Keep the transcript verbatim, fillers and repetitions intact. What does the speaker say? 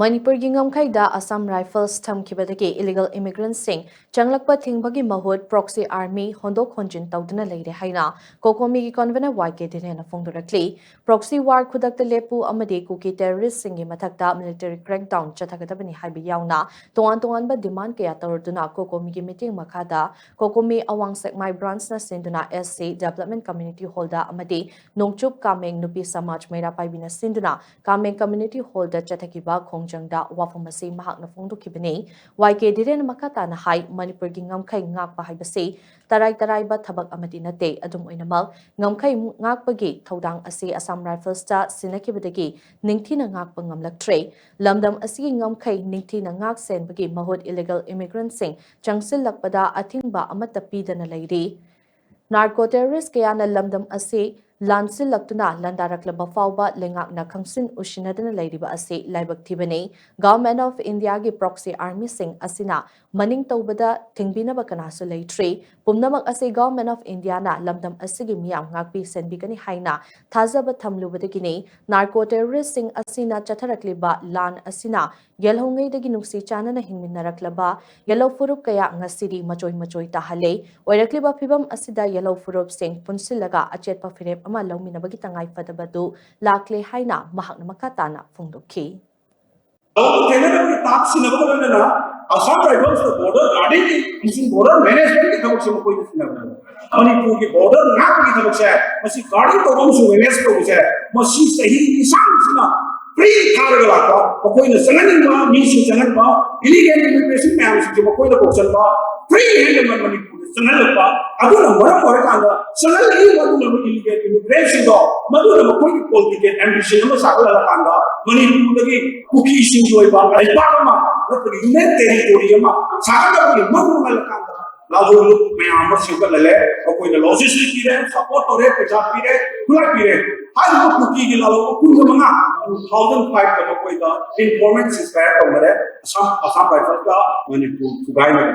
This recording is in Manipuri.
ꯃꯅꯤꯄꯨꯔꯒꯤ ꯉꯝꯈꯩꯗ ꯑꯁꯥꯝ ꯔꯥꯏꯐꯜꯁ ꯊꯝꯈꯤꯕꯗꯒꯤ ꯏꯂꯤꯒꯦꯜ ꯏꯃꯤꯒ꯭ꯔꯦꯟꯠꯁꯤꯡ ꯆꯪꯂꯛꯄ ꯊꯤꯡꯕꯒꯤ ꯃꯍꯨꯠ ꯄ꯭ꯔꯣꯛꯁꯤ ꯑꯥꯔꯃꯤ ꯍꯣꯟꯗꯣꯛ ꯍꯣꯟꯖꯤꯟ ꯇꯧꯗꯨꯅ ꯂꯩꯔꯦ ꯍꯥꯏꯅ ꯀꯣꯀꯣꯃꯤꯒꯤ ꯀꯟꯚꯦꯅꯔ ꯋꯥꯏ ꯀꯦ ꯙꯤꯔꯦꯟꯅ ꯐꯣꯡꯗꯣꯔꯛꯂꯤ꯫ ꯄ꯭ꯔꯣꯛꯁꯤ ꯋꯥꯔ ꯈꯨꯗꯛꯇ ꯂꯦꯞꯄꯨ ꯑꯃꯗꯤ ꯀꯨꯀꯤ ꯇꯦꯔꯣꯔꯤꯁ꯭ꯠꯁꯤꯡꯒꯤ ꯃꯊꯛꯇ ꯃꯤꯂꯤꯇꯔꯤ ꯀ꯭ꯔꯦꯛꯗꯥꯎꯟ ꯆꯠꯊꯒꯗꯕꯅꯤ ꯍꯥꯏꯕ ꯌꯥꯎꯅ ꯇꯣꯉꯥꯟ ꯇꯣꯉꯥꯟꯕ ꯗꯤꯃꯥꯟꯗ ꯀꯌꯥ ꯇꯧꯔꯗꯨꯅ ꯀꯣꯀꯣꯃꯤꯒꯤ ꯃꯤꯇꯤꯡ ꯃꯈꯥꯗ ꯀꯣꯀꯣꯃꯤ ꯑꯋꯥꯡ ꯁꯦꯛꯃꯥꯏ ꯕ꯭ꯔꯥꯟꯆꯅ ꯁꯤꯟꯗꯨꯅ ꯑꯦꯁ ꯁꯤ ꯗꯤꯕꯦꯂꯞꯃꯦꯟꯠ ꯀꯝꯃ꯭ꯌꯨꯅꯤꯇꯤ ꯍꯣꯜꯗ ꯑꯃꯗꯤ ꯅꯣꯡꯆꯨꯞ ꯀꯥꯃꯦꯡ ꯅꯨꯄꯤ ꯁꯃꯥꯖ ꯃꯩꯔꯥ ꯄꯥꯏꯕꯤꯅ ꯁꯤꯟꯗꯨꯅ ꯀꯥꯃꯦꯡ ꯀꯝꯃ꯭ꯌꯨꯅꯤꯇꯤ ꯍꯣꯜꯗ ꯆꯠꯊꯈꯤꯕ ꯈꯣꯡꯖꯪꯗ ꯋꯥꯐꯝ ꯑꯁꯤ ꯃꯍꯥꯛꯅ ꯐꯣꯡꯗꯣꯛꯈꯤꯕꯅꯤ꯫ ꯋꯥꯏ ꯀꯦ ꯙꯤꯔꯦꯟ ꯃꯈꯥ ꯇꯥꯅ ꯍꯥꯏ, ꯃꯅꯤꯄꯨꯔꯒꯤ ꯉꯝꯈꯩ ꯉꯥꯛꯄ ꯍꯥꯏꯕꯁꯤ ꯇꯔꯥꯏ ꯇꯔꯥꯏꯕ ꯊꯕꯛ ꯑꯃꯗꯤ ꯅꯠꯇꯦ꯫ ꯑꯗꯨꯝ ꯑꯣꯏꯅꯃꯛ, ꯉꯝꯈꯩ ꯉꯥꯛꯄꯒꯤ ꯊꯧꯗꯥꯡ ꯑꯁꯤ ꯑꯁꯥꯝ ꯔꯥꯏꯐꯜꯁꯇ ꯁꯤꯟꯅꯈꯤꯕꯗꯒꯤ ꯅꯤꯡꯊꯤꯅ ꯉꯥꯛꯄ ꯉꯝꯂꯛꯇ꯭ꯔꯦ꯫ ꯂꯝꯗꯝ ꯑꯁꯤꯒꯤ ꯉꯝꯈꯩ ꯅꯤꯡꯊꯤꯅ ꯉꯥꯛ ꯁꯦꯟꯕꯒꯤ ꯃꯍꯨꯠ ꯏꯂꯤꯒꯦꯜ ꯏꯃꯤꯒ꯭ꯔꯦꯟꯠꯁꯤꯡ ꯆꯪꯁꯤꯜꯂꯛꯄꯗ ꯑꯊꯤꯡꯕ ꯑꯃꯠꯇ ꯄꯤꯗꯅ ꯂꯩꯔꯤ꯫ ꯅꯥꯔꯀꯣ ꯇꯦꯔꯣꯔꯤꯁ꯭ꯠ ꯀꯌꯥꯅ ꯂꯝꯗꯝ ꯑꯁꯤ ꯂꯥꯟꯁꯤꯜꯂꯛꯇꯨꯅ ꯂꯥꯟꯗꯥꯔꯛꯂꯕ ꯐꯥꯎꯕ ꯂꯩꯉꯥꯛꯅ ꯈꯪꯁꯤꯟ ꯎꯁꯤꯟꯅꯗꯅ ꯂꯩꯔꯤꯕ ꯑꯁꯤ ꯂꯥꯏꯕꯛ ꯊꯤꯕꯅꯤ꯫ ꯒꯚꯔꯟꯃꯦꯟꯠ ꯑꯣꯐ ꯏꯟꯗꯤꯌꯥꯒꯤ ꯄ꯭ꯔꯣꯛꯁꯤ ꯑꯥꯔꯃꯤꯁꯤꯡ ꯑꯁꯤꯅ ꯃꯅꯤꯡ ꯇꯧꯕꯗ ꯊꯤꯡꯕꯤꯅꯕ ꯀꯅꯥꯁꯨ ꯂꯩꯇ꯭ꯔꯤ꯫ ꯄꯨꯝꯅꯃꯛ ꯑꯁꯤ ꯒꯚꯔꯟꯃꯦꯟꯠ ꯑꯣꯐ ꯏꯟꯗꯤꯌꯥꯅ ꯂꯝꯗꯝ ꯑꯁꯤꯒꯤ ꯃꯤꯌꯥꯝ ꯉꯥꯛꯄꯤ ꯁꯦꯟꯕꯤꯒꯅꯤ ꯍꯥꯏꯅ ꯊꯥꯖꯕ ꯊꯝꯂꯨꯕꯗꯒꯤꯅꯤ꯫ ꯅꯥꯔꯀꯣ ꯇꯦꯔꯣꯔꯤꯁ꯭ꯠꯁꯤꯡ ꯑꯁꯤꯅ ꯆꯠꯊꯔꯛꯂꯤꯕ ꯂꯥꯟ ꯑꯁꯤꯅ ꯌꯦꯜꯍꯧꯉꯩꯗꯒꯤ ꯅꯨꯡꯁꯤ ꯆꯥꯟꯅꯅ ꯍꯤꯡꯃꯤꯟꯅꯔꯛꯂꯕ ꯌꯦꯜꯍꯧ ꯐꯨꯔꯨꯞ ꯀꯌꯥ ꯉꯁꯤꯗꯤ ꯃꯆꯣꯏ ꯃꯆꯣꯏ ꯇꯥꯍꯜꯂꯦ꯫ ꯑꯣꯏꯔꯛꯂꯤꯕ ꯐꯤꯚꯝ ꯑꯁꯤꯗ ꯌꯦꯜꯍꯧ ꯐꯨꯔꯨꯞꯁꯤꯡ ꯄꯨꯟꯁꯤꯜꯂꯒ ꯑꯆꯦꯠꯄ ꯐꯤꯔꯦꯞ ꯑꯃ ꯂꯧꯃꯤꯟꯅꯕꯒꯤ ꯇꯉꯥꯏ ꯐꯗꯕꯗꯨ ꯂꯥꯛꯂꯦ ꯍꯥꯏꯅ ꯃꯍꯥꯛꯅ ꯃꯈꯥ ꯇꯥꯅ ꯐꯣꯡꯗꯣꯛꯈꯤ꯫ ꯊꯦꯡꯅꯔꯕꯒꯤ ꯇꯥꯛ ꯁꯤꯟꯅꯕꯒ ꯂꯣꯏꯅꯅ ꯑꯁꯥꯝ ꯔꯥꯏꯐꯜꯁꯅ ꯕꯣꯔꯗꯔ ꯒꯥꯔꯗꯤꯡꯒꯤ ꯑꯃꯁꯨꯡ ꯕꯣꯔꯗꯔ ꯃꯦꯅꯦꯖꯃꯦꯟꯠꯀꯤ ꯊꯕꯛꯁꯦ ꯃꯈꯣꯏꯗ ꯁꯤꯟꯅꯕꯅꯤ꯫ ꯃꯅꯤꯄꯨꯔꯒꯤ ꯕꯣꯔꯗꯔ ꯉꯥꯛꯄꯒꯤ ꯊꯕꯛꯁꯦ ꯃꯁꯤ ꯒꯥꯔꯗꯤꯡ ꯇꯧꯕ ꯑꯃꯁꯨꯡ ꯃꯦꯅꯦꯖ ꯇꯧꯕꯁꯦ ꯃꯁꯤ ꯆꯍꯤ ꯂꯤꯁꯥꯡꯁꯤꯅ ꯐ꯭ꯔꯤ ꯊꯥꯔꯒ ꯂꯥꯛꯄ, ꯃꯈꯣꯏꯅ ꯆꯪꯍꯟꯅꯤꯡꯕ ꯃꯤꯁꯤꯡ ꯆꯪꯍꯟꯕ, ꯏꯂꯤꯒꯦꯜ ꯏꯃꯤꯒ꯭ꯔꯦꯁꯟ ꯃꯌꯥꯝꯁꯤꯡꯁꯦ ꯃꯈꯣꯏꯗ ꯀꯧꯁꯟꯕ, ꯐ꯭ꯔꯤ ꯍꯦꯟꯗ ꯃꯅꯤꯄꯨꯔꯗ ꯆꯪꯍꯜꯂꯛꯄ꯫ ꯑꯗꯨꯅ ꯃꯔꯝ ꯑꯣꯏꯔꯀꯥꯟꯗ ꯆꯪꯍꯜꯂꯛꯏꯕ ꯑꯗꯨꯒꯨꯝꯂꯕ ꯏꯂꯤꯒꯦꯜ ꯏꯃꯤꯒ꯭ꯔꯦꯟꯁꯤꯡꯗꯣ ꯃꯗꯨꯅ ꯃꯈꯣꯏꯒꯤ ꯄꯣꯂꯤꯇꯤꯀꯦꯜ ꯑꯦꯝꯕꯤꯁꯟ ꯑꯃ ꯁꯥꯒꯠꯍꯜꯂꯀꯥꯟꯗ ꯃꯅꯤꯄꯨꯔꯗꯒꯤ ꯀꯨꯀꯤꯁꯤꯡꯒꯤ ꯑꯣꯏꯕ ꯂꯩꯕꯥꯛ ꯑꯃ ꯅꯠꯇ꯭ꯔꯒ ꯌꯨꯅꯤꯌꯟ ꯇꯦꯔꯤꯇꯣꯔꯤ ꯑꯃ ꯁꯥꯒꯠꯅꯕꯒꯤ ꯃꯔꯨ ꯑꯣꯏꯍꯜꯂꯀꯥꯟꯗ ꯂꯥꯜꯍꯧ ꯂꯨꯞ ꯃꯌꯥꯝ ꯑꯃ ꯁꯦꯝꯒꯠꯍꯜꯂꯦ꯫ ꯃꯈꯣꯏꯅ ꯂꯣꯖꯤꯁꯇꯤꯛ ꯄꯤꯔꯦ, ꯁꯄꯣꯔꯠ ꯇꯧꯔꯦ, ꯄꯩꯁꯥ ꯄꯤꯔꯦ, ꯈꯨꯠꯂꯥꯏ ꯄꯤꯔꯦ꯫ ꯍꯥꯏꯔꯤꯕ ꯀꯨꯀꯤꯒꯤ ꯂꯥꯜꯍꯧ ꯀꯨꯟꯒ ꯃꯉꯥ two thousand five ꯇ ꯃꯈꯣꯏꯗ ꯏꯟꯐꯣꯔꯃꯦꯟ ꯁꯤꯁꯐꯥꯌꯔ ꯇꯧꯅꯔꯦ꯫ ꯑꯁꯥꯝ, ꯑꯁꯥꯝ ꯔꯥꯏꯐꯜꯁꯀ ꯃꯅꯤꯄꯨꯔ ꯊꯨꯒꯥꯏꯅꯔꯦ꯫